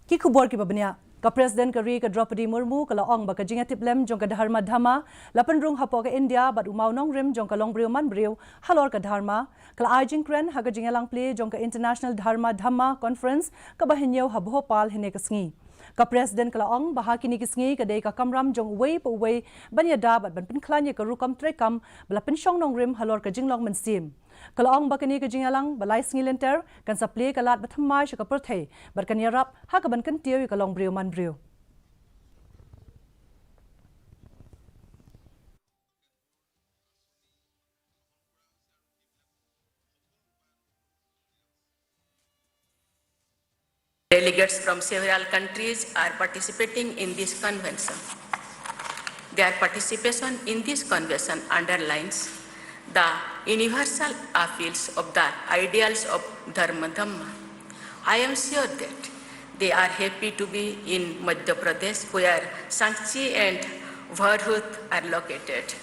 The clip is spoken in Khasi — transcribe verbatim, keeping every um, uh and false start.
Ki khubor kiba bniah. Ka President ka ri ka Droupadi Murmu ka la ong ba ka jingïatiplem jong ka Dharma Dhamma la pynrung hapoh ka India bad u mawnongrim jong ka longbriew manbriew halor ka Dharma, ka la ai jingkren ha ka jingïalang plie jong ka International Dharma Dhamma Conference kaba hynñiew ha Bhopal hynne ka sngi. Ka President ka la ong ba ha kine ki sngi ka dei ka kamram jong uwei pa uwei ban ïada bad ban pynkhlaiñ ïa ka rukom treikam ba la pynshong nongrim halor ka jinglong mynsiem. Ka la ong ba kane ka jingïalang ba lai sngi lynter kan sa plie ka lad ba thymmai sha ka pyrthei bad kan ïarap ha kaban kyntiew ïa ka longbriew manbriew. Delegates from several countries are participating in this convention. Their participation in this convention underlines the universal appeals of the ideals of Dharma Dhamma. I am sure that they are happy to be in Madhya Pradesh, where Sangchi and Bharhut are located.